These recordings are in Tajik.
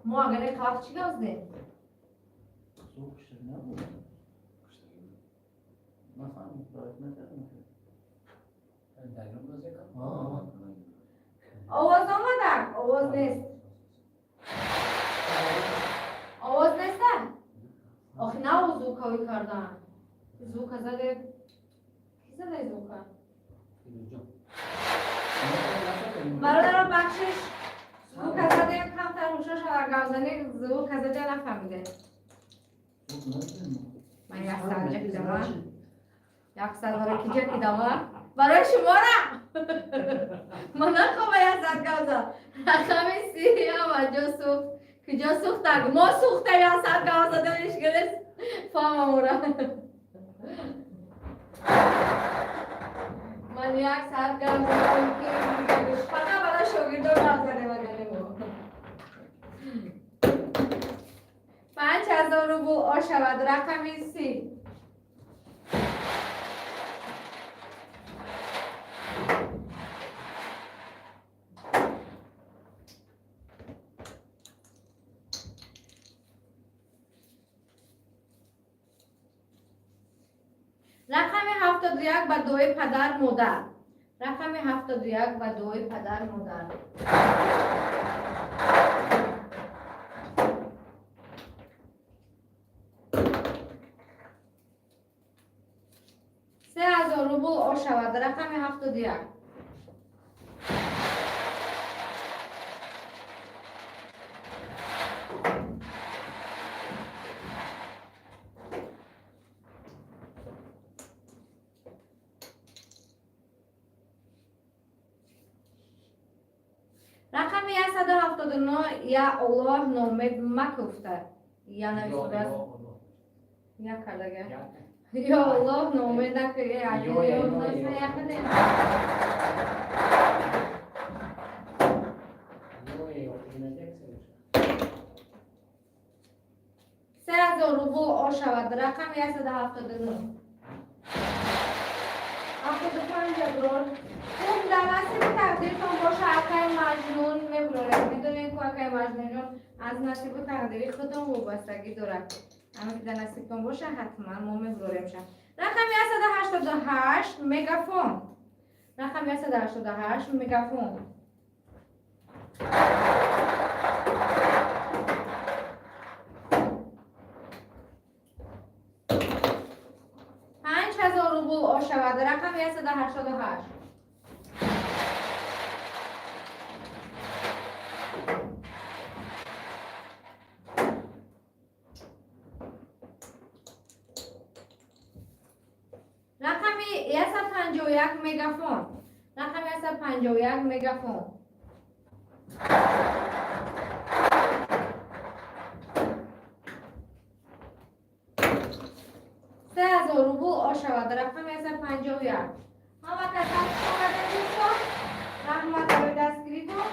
Мо агар як вақт чӣ гап задем? Звук куштагӣ набуд. Нафаҳмид, проект накардам. Овоз омадак, овоз нест. Овоз неста? Охи на звуковой кардан. Звука заде. Ки задаи звука? Бародаро, бахшиш, звука задем, камтар ҳушо шава, гапзанӣ звука заде, нафаҳмиде. Ман як саат ҷакидама. Як саат барои ки ҷакидама? Барои шумора? Ман нахоба як саат гап зад. Рақами 30 ҳама ҷо сӯхт. Куҷо сӯхтак? Мо сӯхтем, як саат гап задем, ишгилис фаҳмамура. Ман як саат гап задам, ки фақат барои шогирдон гап задем, агаре мо. 5000 рубл ошавад рақами 30. Рақами 71 ба дуои падар модар. Рақами 71 ба дуои падар модар. 3000 рубл ошавад рақами 71. Рақами 179, я Оллоҳ, номед макуфта. Я нависудааст. Я кардага. Ё Аллоҳ, номед наку. Ё, ё, ё. Я. 3000 рубл ошавад рақами 179. 75 аброр. Хуб, дар насиби тақдиртон боша, акай Маҷнун, мебурорем. Медонем, ку акай Маҷнунҷон, аз насибу тақдири худтон вобастагӣ дорад. Ама ки дар насибтон боша, ҳатман мо мебурорем ша. Рақами 188, мегафон. Рақами 188, мегафон. 5000 рубл ошавад рақами 188. Рақами 151, мегафон. Рақами 151, мегафон. 3000 рубл ошавад рақами 151. Ҳама касан хуш омадед, дӯстон, раҳмат барои дастгиритон.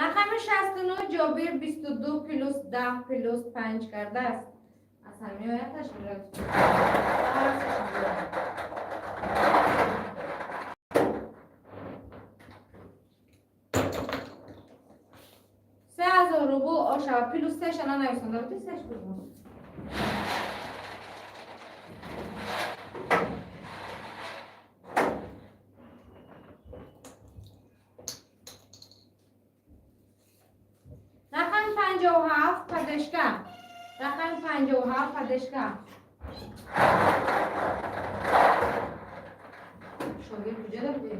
Рақами 69, Ҷобир, 22 плюс 10 плюс 5 кардааст. Аз ҳамин ояташ мера. 3000 рубл ошава. Плюс сеша нанависонда буди, сеш буд. Рақами 57, поддержка. Рақами 57, поддержка. Шогирд куҷода будӣ?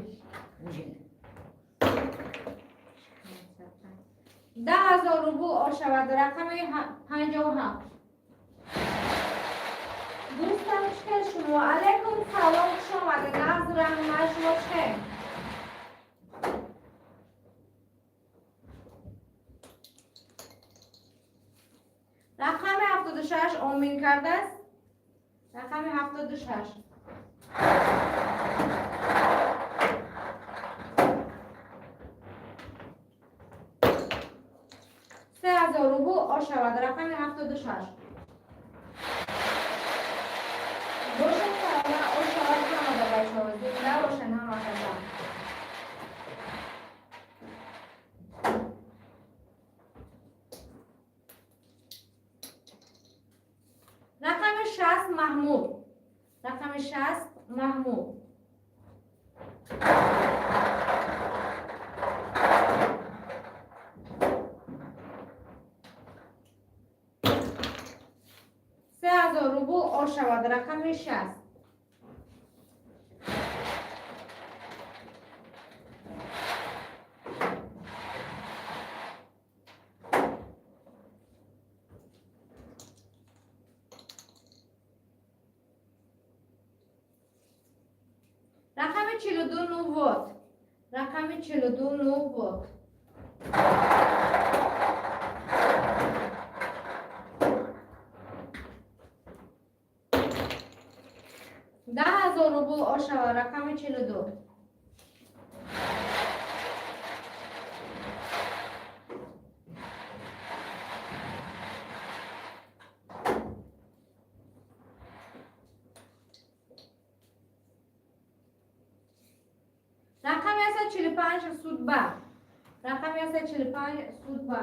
10 000 рубл ошавад рақами 57. Дӯстам, чӣ хел шумо? Алайкум салом, хуш омадед. Нағз, раҳмат, шумо чӣ хел? Рақами 76 омин кардааст. Рақами 76. 1000 рубл ошавад, рақами 76. Бошад, тарона ошавад ҳамада, бачаҳо, зинда бошанд ҳама каса. Рақами 60, Маҳмуд. Рақами 60, Маҳмуд. 3000 рубл ошавад, рақами 60. Рақами 42, Нувод. Рақами 42, Нувод. 10 000 рубл ошава, рақами 42. Рақами 145, Судба. Рақами 145, Судба.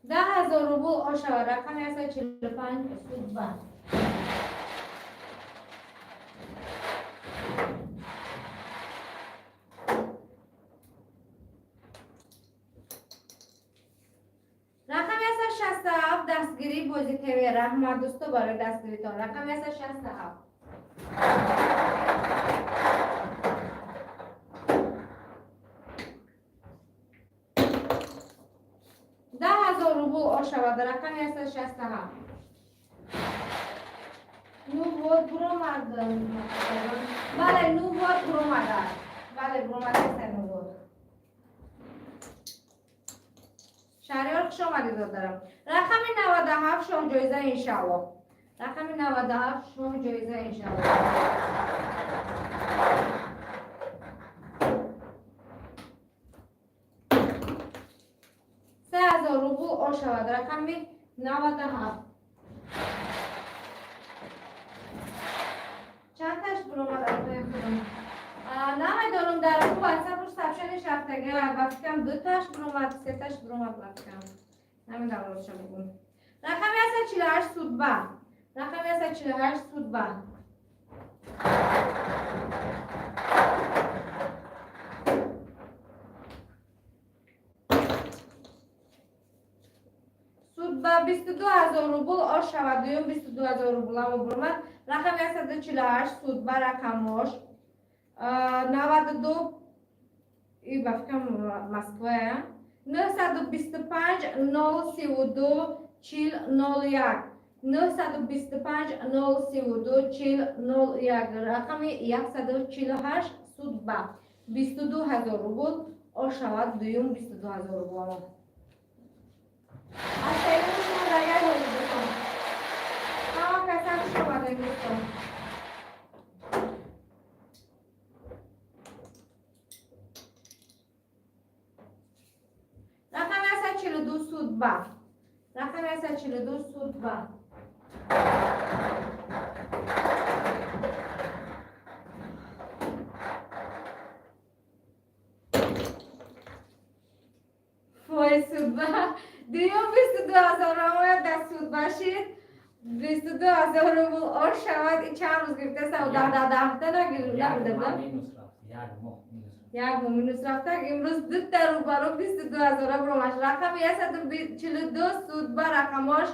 10 000 рубл ошава, рақами 145, Судба. Рақами 167, дастгирӣ Бозӣ ТВ. Раҳмат, дӯсто, барои дастгиритон. Рақами 167. 10 000 рубл ошавад, рақами 167. Ну вот, буромад. Бале, ну вот, буромадааст. Бале, буромадааст, ну вот. Шаҳриёр, хуш омадед, додарам. Рақами 97, шоҳҷоиза, иншаалло. Рақами 97, шоҳҷоиза, иншаалло. 3000 рубл ошавад, рақами 97. Чандташ буромад, аллои худо намедонам. Дар ватсап сообщение ш рафтага, ба фикрам, дуташ буромад, сеташ буромад, ба фикрам, намедонам, ростша бугум. Рақами 148, Судба. Рақами 148, Судба. Судба, 22 000 рубл ошавад. Дуюм 22 000 рубламо буромад. Рақами 148, Судба, рақамош 92 и, ба фикрам, Москвая, 925 032 40 01, 925 032 40 01. Рақами 148, Судба, 22 000 рубл ошавад, дуюм 22 000 рубл. Аз шумо дар ҳоли, дӯстон, ҳама каса хуш омадед, дӯстон. Рақами 142, Судба. Рақами 142, Судба. Фой, Судба, дуюм 22 000 омояд дар Судба шид. 22 000 рубл ош шавад. И чанд рӯз гирифтаста? 10 10 10 ҳафта набуда? Як моҳ минус рафта. Имрӯз дута рӯбарӯ 22 000 бромаш. Рақами 142, Судба, рақамош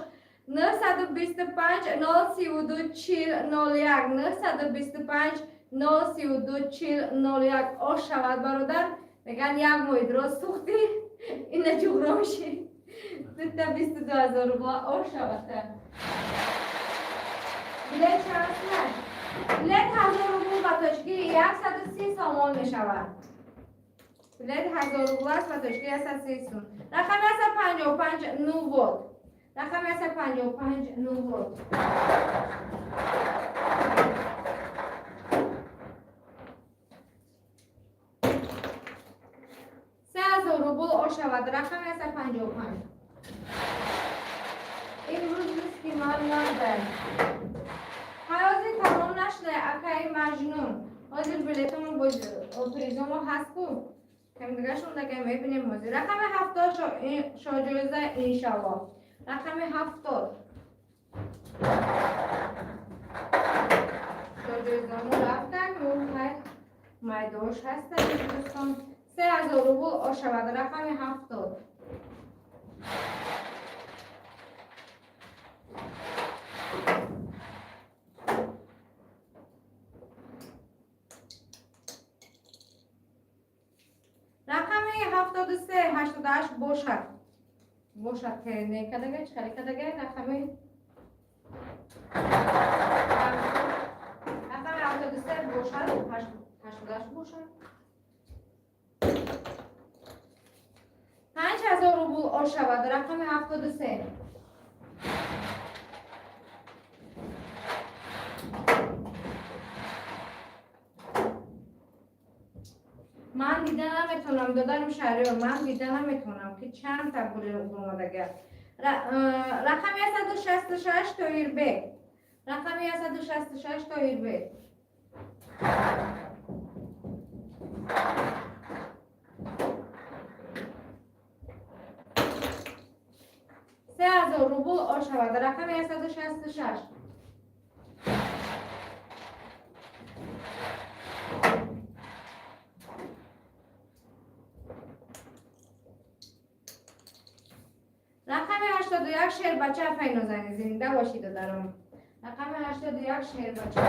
925 032 40 01, 925 032 40 01. Ош шавад, бародар. Меган, як моҳи дроз сӯхтӣ, ина ҷуғрон шид. Дута 22 000 рубла ош шавад. Билет чанд сумаш? Билет 1000 рубл, ба тоҷикӣ 130 сомон мешавад. Билет 1000 рубл аст, ба тоҷикӣ 130 сум. Рақами 155, Нувод. Рақами 155, Нумруд. 3000 рубл ошавад. Рақами 155. Имрӯз риски ман набуд. Ҳозир тамом нашуда, акаи Маҷнун. Ҳозир билетомо, призомо ҳаст ку. Ками дигашон дага мебинем ҳозир. Рақами 70, шоҳҷоиза, иншаллоҳ. Рақами 70. Шоҳҷоизамо рафтан, хай майдош ҳастанд, дӯстон. 3000 рубл ошавад. Рақами 70. Рақами 73, 88 бошад. Бошад, некадага, чӣ кадага, рақами 73 бошад, 88 бошад. 5000 рубл ошавад. Рақами 73. Ман дида наметавонам, додарим Шаҳриёр, ман дида наметавонам, ки чанд та омадага. Рақами 166, Тоҳирбек. Рақами 166, Тоҳирбек. 3000 рубл ошавад. Рақами 166. Рақами 81, Шербача. Файнозани, зинда бошӣ, додаром. Рақами 81, Шербача.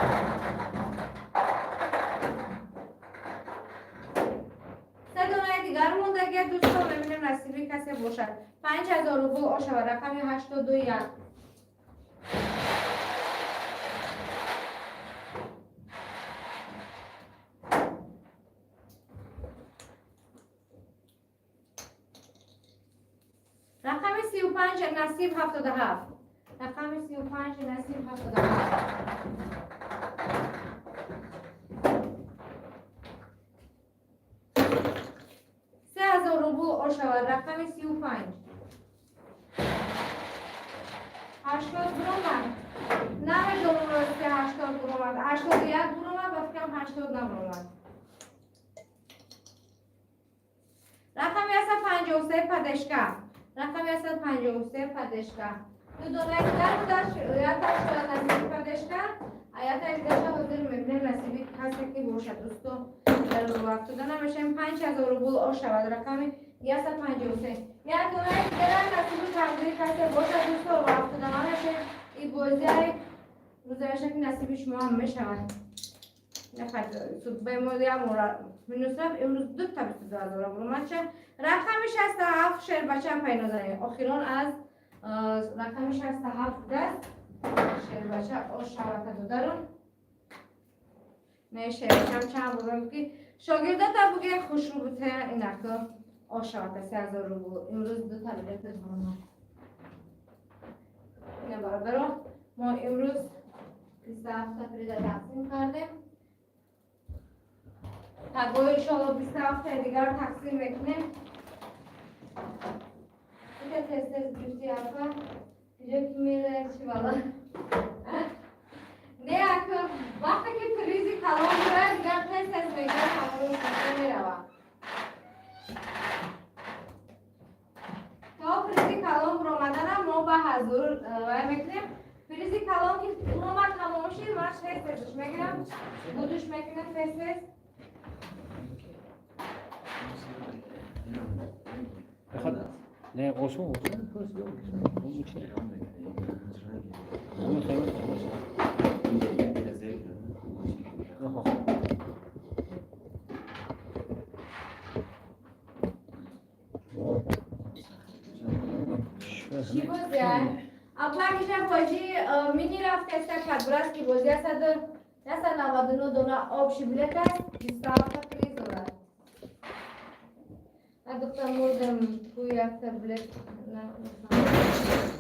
Се донаи дигар мондагия, дӯстон, мебинем, насиби касе бошад. 5000 рубл ошавад. Рақами 81. Рақами 35, Насиб, 77. Рақами 35, Насиб, 77. 3000 рубл ошавад. Рақами 35. 80 буромад. Намедонам, рости, 80 буромад. 81 буромад, ба фикрам, 80 набуромад. Рақами 153, Падешка. Рақами 153, Падешка. Ду донаи дигар будаш, якаш шояд насиби Падешка, а якаш дигаша ҳозир мебинем, насиби касе ки бошад, дӯсто. Дар вақтода намешавем. 5000 рубл ошавад. Рақами 153. Як донаи дигарам насиби тақдири касе бошад, дӯсто, вақтода намешавем. И бозиай рӯзаеша ки насиби шумо ҳам мешавад. Судбаи мо як минус рафт, имрӯз дута 22 ҳазора буромадша. Рақами 67, Шербача, пайнозанӣ. Охирон аз рақами 67 даст Шербача ошавата, додарон. Не, Шербачам чанд бозам ки шогирдата буге хушрӯ буте, инако ошавата 3000 рубл. Имрӯз дута билет буромад. Ина, бародаро, мо имрӯз 27-та приза тақсим кардем. Тагои иншоалло 27-таи дигар тақсим мекунем. Ита тез тез гирифти, апа. Иҷо ки мере чи бала? Не, ака, вақте ки призи калон дорад, дигар тез тез мегирад, ҳамон мерава. То призи калон буромаданам мо ба ҳазур вай мекунем. Призи калон ки буромад, тамом шид, ман тез тезш мегирам, будуш мекунем тез тез. بخواد نه قرصون قرصون اون خیلی Чӣ бозия? Апа, киша бозӣ мини рафтеста кадбурас, ки бози 199 дона общий билет аст, 27 приз дорад. Просто мурдам, ту якта билет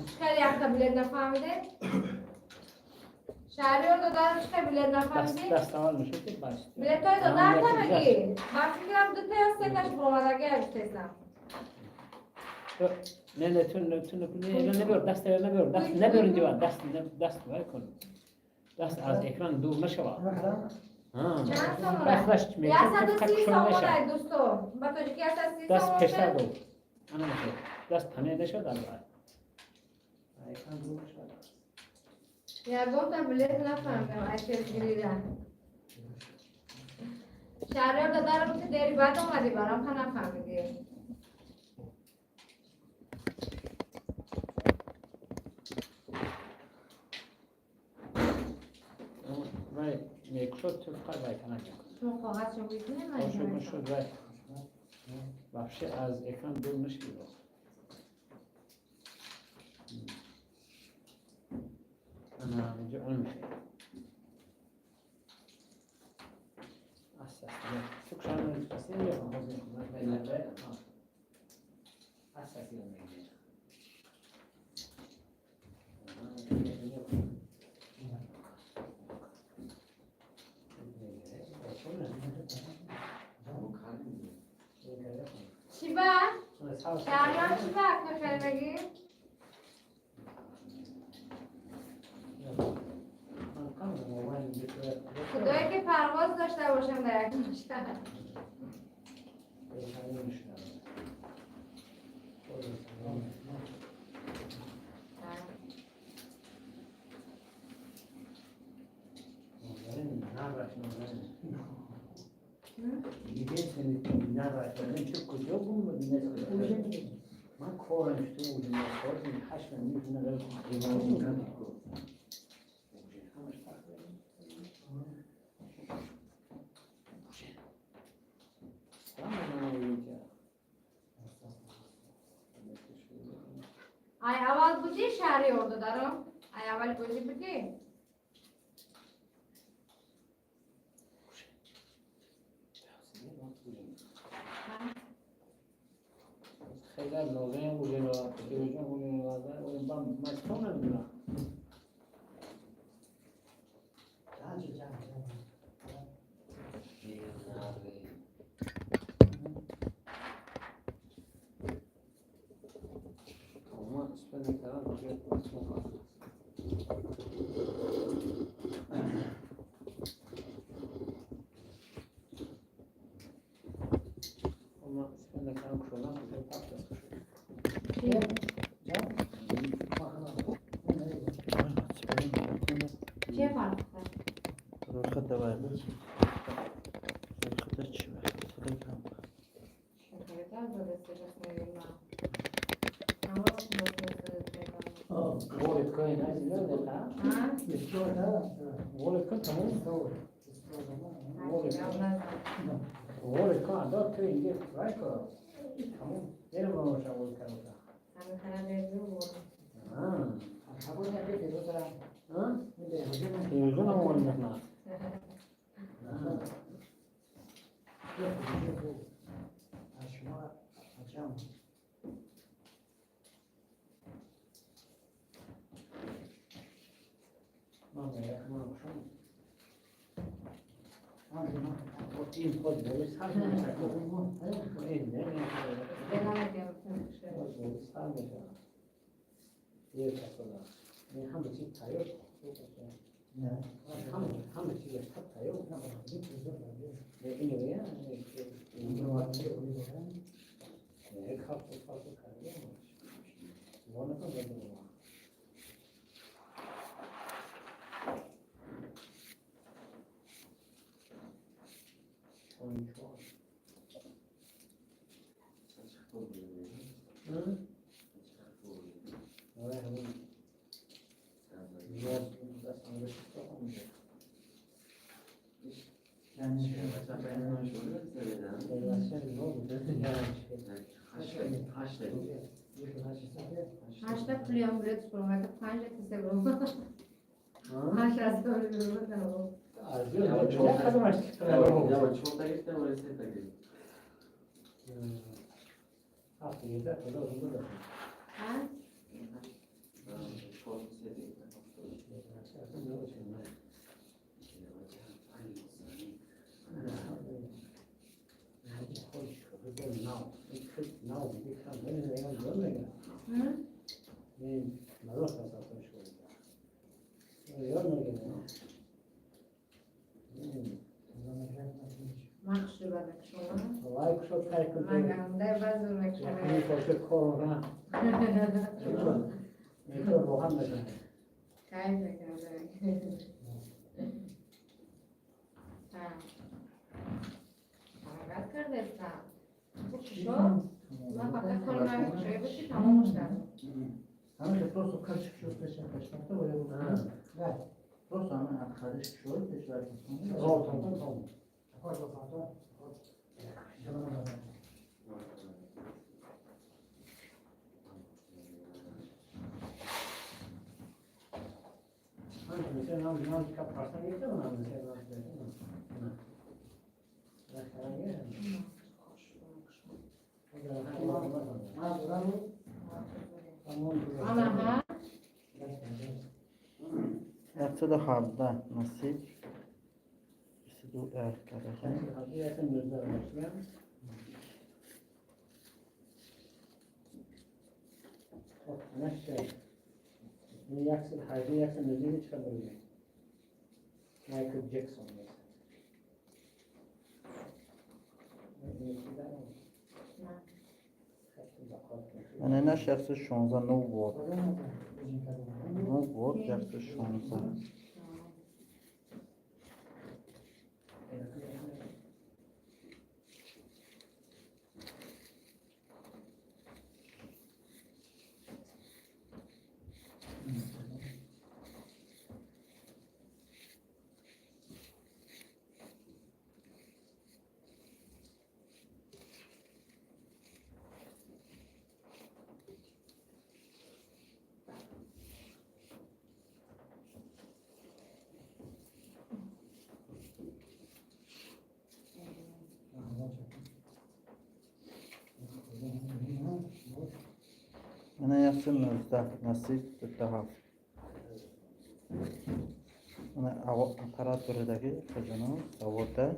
чикар, якта билет нафаҳмиде? Шаҳриёр додарам, чикар билет нафаҳмидӣ? Даст аввал мешуд ки бас. Билетҳои додарта мегӣ? Ба фикрам, дута ё сеташ буромадаги гуфтесам. Не, не, ту не, набер, даст набер, даст набер инҷо, даст даст вай кун. Даст аз экран дур нашава. Чанд сомона? Бахлаш. 130 сомона, дӯсто, ба тоҷики 130 Даст сомон. пештар ду. Ана мешад. Даст панел нашад аз экран дур нашавад. Ягонта билет нафаҳмидам ай тезгирида. Шаҳриёр додарам, ту дери баъд омадӣ, барам ха нафаҳмидӣ. Вай мекушод, ту фақат вай канак мекун. Шумо коғазшо бикунем. Шуд, шуд, вай. Вообще аз экран дур нашид. Ана инҷо он мешад. Аста аста. Ту кушан паси мехоҳам ҳозир. Аста аста мегирем. Чӣ ба? Шаҳриёр, чӣ ба хел мегӣ? Худое ки парвоз дошта бошам дар як шаҳр. Куҷо гум буд? Ман корам шуда ужин хӯрдем, ҳашт ним. Ҳамаш фарқ дорад. Ужин. Салом алейкум. Ай аввал будӣ, Шаҳриёр додарам? Ай аввал бозӣ будӣ? Хеле нозаем ужин ро, телевизион ужин ро, ужин бам ман чӣ намедонам. Ҷан, ҷан, ҷан. Ма спенде кардам, ужин. Ма спенде кардам, кушодам, ужин папта. Ҷан. Чӣ фарқ дорад? Рӯйхат давай. Рӯйхата чӣ? Телеграм. Секретар додастежас. Ҳамроз. Волит кун, ина? Волит кун, тамом. Волит кун. Волит кун, адо ту инҷо вай кун. Тамом. Нерм боша волит кардам. Аа. А? Телевизион ҳам волит мекунад. Аа. Ман мегӯям, ман шум. Ин худ боли сар мешавад. Ин не, боли сар мешавад. Як касода. Ин ҳама чиз тайёр. Ҳама чиз тап тайёр. Не, ин я, не, хап хап карда. Вона там не. Ойнчоқ. Ҳм? Ой, ҳамин. Ёд, дастам гирифта. یعنی ҳашта пулиам билет спромада, панҷа кисе бром. 8000 рубл. Я вот чорта гирифтам, вале сета гирифт. 7 хазор Ҳа? Ҳм? Махши бадакшона. Магамдай базур мекшона. Кайф мекунам. Ҳа. Ҳаракат кардастам. Хуб шуд? Ман фақат кори ман кушоя боши тамомш кардам. Ҳамаша просто кашик шуд пеша пешрафта бояд. Просто ҳамин хариш шуд пешрафта. Анаҳа. 117 насиб 22 карда. Michael Jackson. Мана ина 616 нов бор. Нов бор 616. Мана 119 насиб 27. Мана аппарат буридаги akajonim zavodda.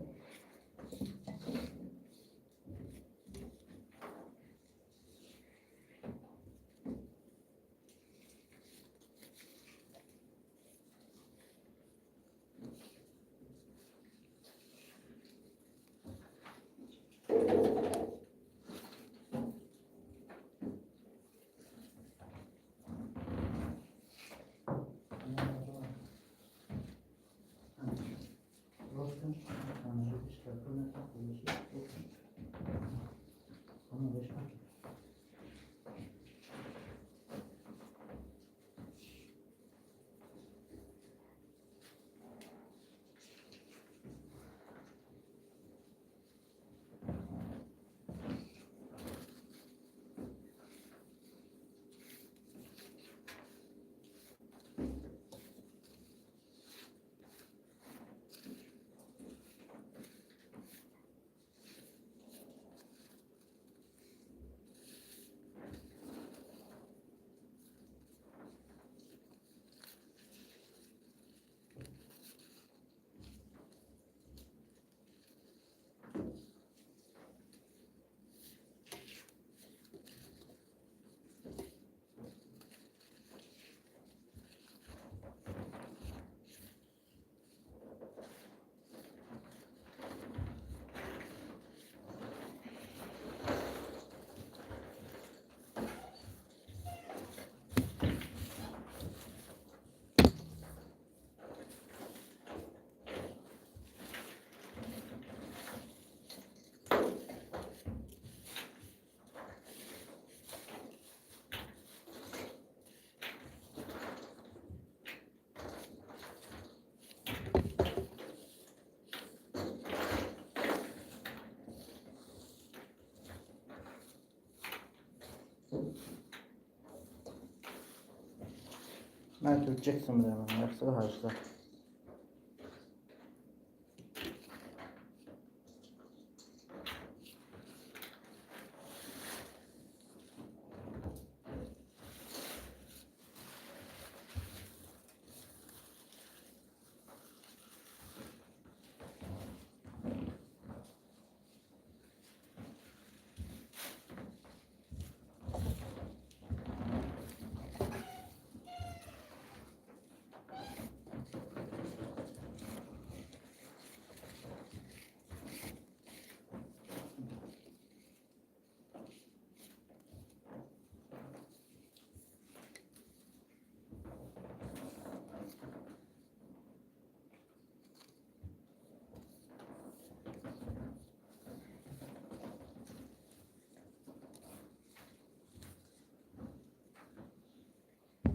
Michael Jackson bilan 118.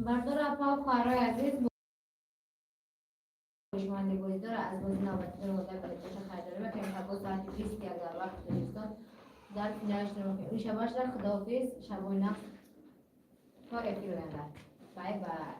Бардор, апа, хоҳарои азиз, шуманди бозидора аз бози навбатӣ вода билеташа харидорӣ мекунем. Паго соати 21 дар вақти Тоҷикистон дар финал иштирок мекунем. Ин шабашра худоҳофиз, шабои нақс, то эфир оянда. Бай бай.